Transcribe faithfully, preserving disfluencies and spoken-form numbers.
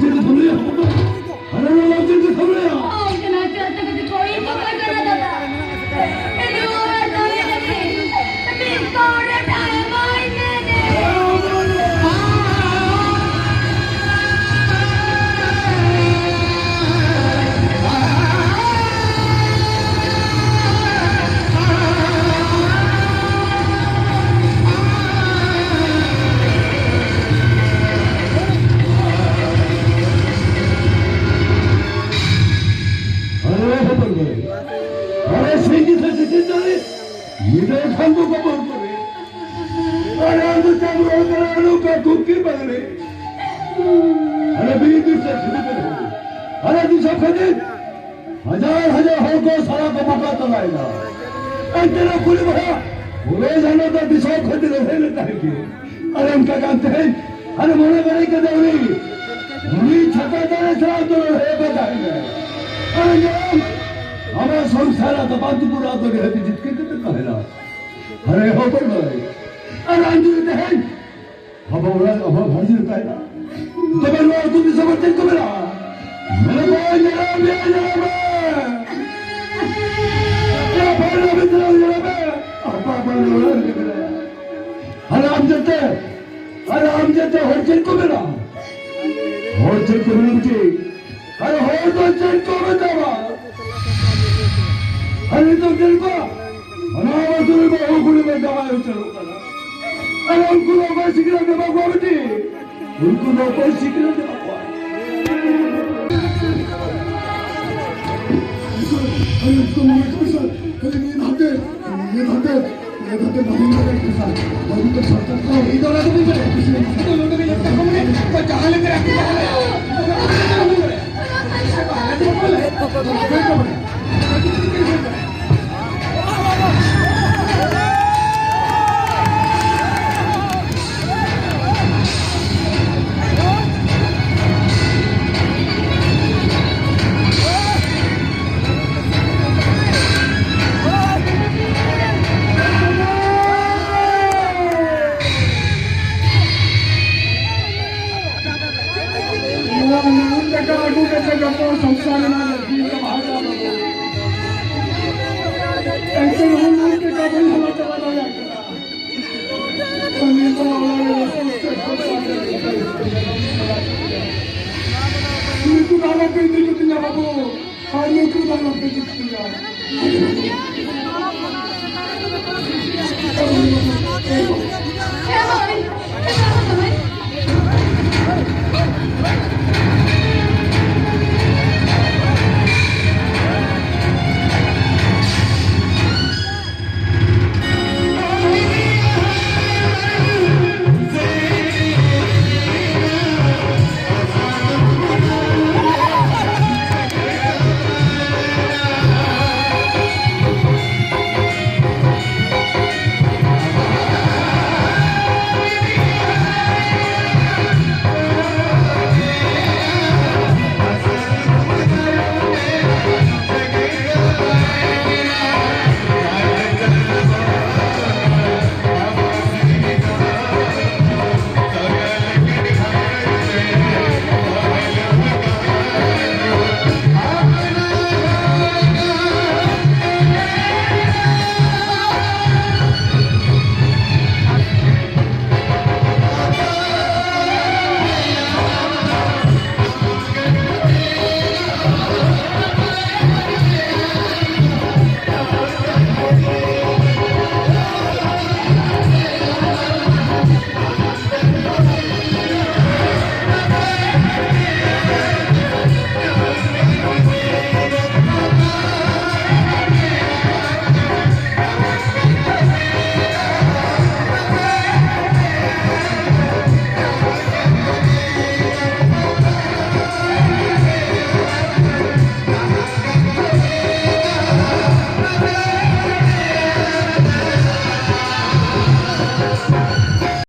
ᱪᱮᱫ ᱮ ᱥᱟᱢᱲᱟᱭᱟ? ᱟᱨᱮ ᱱᱚᱣᱟ ᱪᱮᱫ ᱮ ᱥᱟᱢᱲᱟᱭᱟ? ᱚᱱᱠᱟᱱᱟᱜ ᱪᱮᱫ ᱛᱮᱜᱮ ᱠᱚ ᱤᱧ ᱫᱚ ᱵᱟᱹᱧ ᱫᱟᱲᱮ ᱫᱟᱫᱟ᱾ ᱱᱚᱣᱟ ᱫᱚ ᱤᱧ ᱞᱟᱹᱜᱤᱫ ᱢᱤᱫ ᱠᱚᱲᱟ ᱴᱟᱭ ᱢᱟᱭ ᱢᱮᱱᱮ᱾ ᱟᱨᱮ ᱦᱚᱯᱚᱱ ᱜᱮ, ᱟᱨᱮ ᱥᱤᱧ ᱜᱮ ᱥᱮ ᱥᱤᱧ ᱫᱟᱲᱮ, ᱧᱤᱫᱟᱹ ᱠᱷᱟᱱ ᱫᱚ ᱵᱟᱵᱚᱱ ᱠᱚᱨᱮ᱾ ᱟᱨᱮ ᱟᱢ ᱫᱚ ᱪᱟᱸᱫᱚ ᱵᱚᱸᱜᱟ ᱠᱟᱱᱟ, ᱱᱚᱝᱠᱟ ᱠᱩᱠᱤ ᱵᱟᱝ ᱨᱮ᱾ ᱟᱨᱮ ᱵᱤᱨ ᱵᱤᱨ ᱛᱮ ᱠᱷᱩᱫᱤ ᱠᱚ ᱨᱮ᱾ ᱟᱨᱮ ᱫᱤᱥᱚᱢ ᱠᱷᱟᱹᱛᱤᱨ ᱦᱟᱡᱟᱨ ᱦᱟᱡᱟᱨ ᱦᱚᱲ ᱠᱚ ᱥᱟᱞᱟ ᱠᱚ ᱵᱚᱠᱟ ᱛᱟᱞᱟᱭᱮᱱᱟ᱾ ᱮᱱᱛᱮ ᱨᱮᱦᱚᱸ ᱠᱩᱲᱤ ᱵᱚᱭᱦᱟ ᱯᱷᱩᱞᱳ ᱡᱷᱟᱱᱳ ᱫᱚ ᱫᱤᱥᱚᱢ ᱠᱷᱟᱹᱛᱤᱨ ᱞᱟᱹᱲᱦᱟᱹᱭ ᱞᱮᱫ ᱛᱟᱦᱮᱸ ᱜᱮ᱾ ᱟᱨ ᱚᱱᱠᱟ ᱠᱟᱱ ᱛᱮᱦᱮᱧ ᱟᱨ ᱢᱚᱱᱮ ᱵᱟᱹᱲᱤᱡ ᱠᱟᱛᱮ ᱩᱱᱤ, ᱩᱱᱤ ᱪᱷᱟᱛᱟ ᱫᱟᱨᱮ ᱥᱟᱶ ᱫᱚ ᱞᱟᱹᱲᱦᱟᱹᱭ ᱵᱟᱫᱟᱭᱮᱱᱟ᱾ ᱟᱨ ᱧᱮᱞᱟᱢ, ᱟᱢᱟᱜ ᱥᱚᱝᱥᱟᱨ ᱟᱨ ᱛᱟᱯᱟᱢ ᱛᱩᱯᱩᱫ ᱨᱮ ᱟᱫᱚ ᱱᱤᱦᱟᱹᱛ ᱡᱤᱛᱠᱟᱹᱨ ᱠᱟᱛᱮ ᱛᱟᱦᱮᱱᱟ᱾ ᱟᱨᱮ ᱦᱚᱯᱚᱱ ᱢᱟᱹᱭ, ᱟᱨ ᱟᱢ ᱡᱩᱫᱤ ᱛᱮᱦᱮᱧ ᱟᱵᱚ ᱚᱲᱟᱜ, ᱟᱵᱚ ᱜᱷᱟᱨᱚᱸᱡᱽ ᱨᱮ ᱛᱟᱦᱮᱱᱟ, ᱛᱚᱵᱮ ᱱᱚᱣᱟ ᱟᱹᱛᱩ ᱫᱤᱥᱚᱢ ᱨᱮ ᱪᱮᱫ ᱠᱚ ᱢᱮᱱᱟᱜᱼᱟ? ᱢᱮᱱᱟ ᱠᱚ, ᱧᱮᱞ ᱢᱮ, ᱧᱮᱞ ᱢᱮ᱾ ᱧᱮᱞ ᱢᱮ, ᱧᱮᱞ ᱢᱮ᱾ ᱟᱯᱟ, ᱟᱯᱟ, ᱧᱮᱞ ᱢᱮ᱾ ᱟᱨ ᱟᱢ ᱡᱟᱛᱮ, ᱟᱨ ᱟᱢ ᱡᱟᱛᱮ ᱦᱚᱲ ᱪᱮᱫ ᱠᱚ ᱢᱮᱱᱟ? ᱦᱚᱲ ᱪᱮᱫ ᱠᱚ ᱢᱮᱱᱟ ᱵᱤᱴᱤ? ᱟᱨ ᱦᱚᱲ ᱫᱚ ᱪᱮᱫ ᱠᱚ ᱢᱮᱛᱟᱢᱟ? ᱟᱨ ᱱᱤᱛᱚᱜ ᱪᱮᱫ ᱠᱚ? ᱚᱱᱟ ᱵᱚᱫᱚᱞ ᱵᱟᱹᱦᱩ ᱠᱩᱲᱤ ᱢᱮ ᱡᱟᱶᱟᱭ ᱩᱪᱟᱹᱲᱚᱜ ᱠᱟᱱᱟ᱾ ᱟᱨ ᱩᱱᱠᱩ ᱫᱚ ᱚᱠᱚᱭ ᱥᱤᱠᱷᱱᱟᱹᱛ ᱮᱢᱟ ᱠᱚᱣᱟ ᱵᱤᱴᱤ? ᱩᱱᱠᱩ ᱫᱚ ᱚᱠᱚᱭ ᱥᱤᱠᱷᱱᱟᱹᱛ ᱮᱢᱟ ᱠᱚᱣᱟ? ᱟᱨ ᱩᱱᱠᱩ ᱢᱚᱱᱮ ᱠᱚ ᱥᱟᱨ ᱠᱷᱟᱹᱞᱤ ᱱᱤᱭᱟᱹ ᱫᱷᱟᱣ ᱛᱮ, ᱱᱤᱭᱟᱹ ᱫᱷᱟᱣ ᱛᱮ ᱡᱚᱛᱚ ᱥᱚᱝᱥᱛᱷᱟ ᱨᱮᱱᱟᱜ